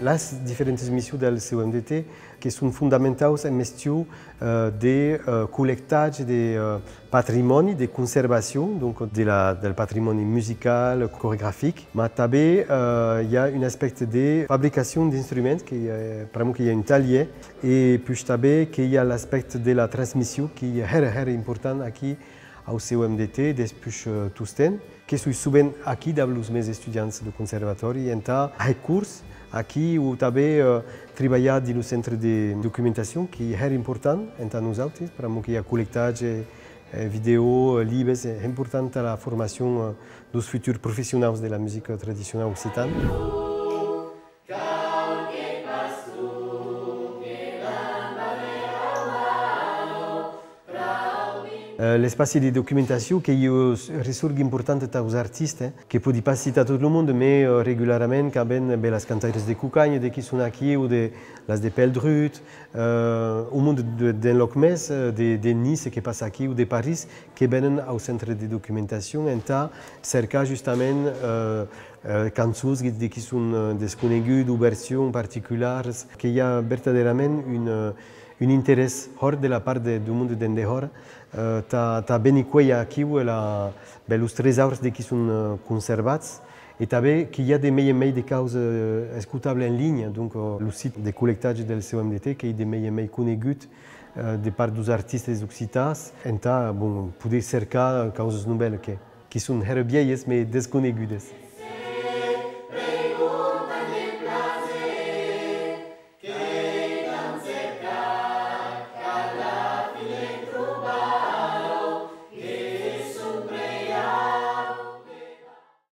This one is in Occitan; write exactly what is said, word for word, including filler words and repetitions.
Las diferentes missions del C O M D T que son fondamentaus en mestiu, eh, de, eh, collectatge de, eh, patrimòni, de conservacion, donc de la, del patrimòni musical, coregrafic, mas tanben, eh, i a un aspècte de fabricacion d'instruments, que, eh, pr'amor que i a un talhièr, e puish tanben que i a l'aspècte de la transmission, que i a hèra, hèra important aquí au C O M D T, despuish, eh, tostemps, que soi sovent aquí dab los mes estudiants de conservatòri, entà hèr cors aquí o tanben, eh, tribalhar dins lo centre de documentacion, que i a hèra important entà nosautres, pr'amor que i a collectatge, eh, vidèo, eh, libes, eh, important a la formacion, eh, dos futurs professionaus de la musica tradicionau occitana. Eh, l'espaci de documentacion qu'ei ua ressorga importanta taus artistes, eh, que pòdi pas citar tot lo monde, mes, eh, regularament qu'avèm, ben, las cantaires de Cocanha, de qui son aquí, o de las de Pèl Drut, eh, o monde de, d'enlòc mès, eh, de, de Niça que passa aquí, o de París, que venen au centre de documentacion entà cercar justament, eh, eh, cançons de qui son, eh, desconegudas o versions particularas, que i a vertadèrament un, eh, un interès hòrt de la part de, deu monde d'en dehòra, eh, tà, tà venir cuélher aquiu la, ben, los tresaurs de qui son, eh, conservats, e tanben que i a de mei en mei de causas, eh, escotables en linha, donc, eh, lo sit de collectatge del C O M D T qu'ei de mei en mei conegut, eh, de part deus artistes occitans, entà, bon, poder cercar causas novèlas que, qui son hèra vielhas, mes desconegudas.